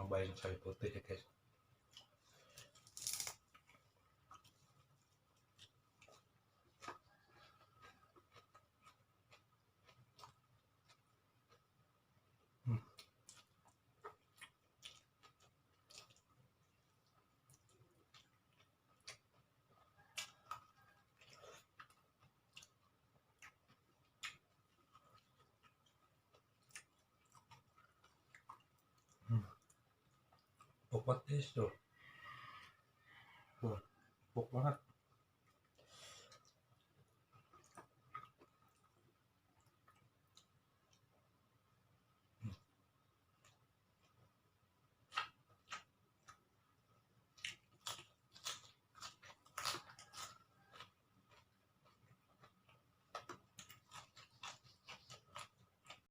Cobain sawi putih ya guys. Empuk banget guys tuh. Wah, empuk banget.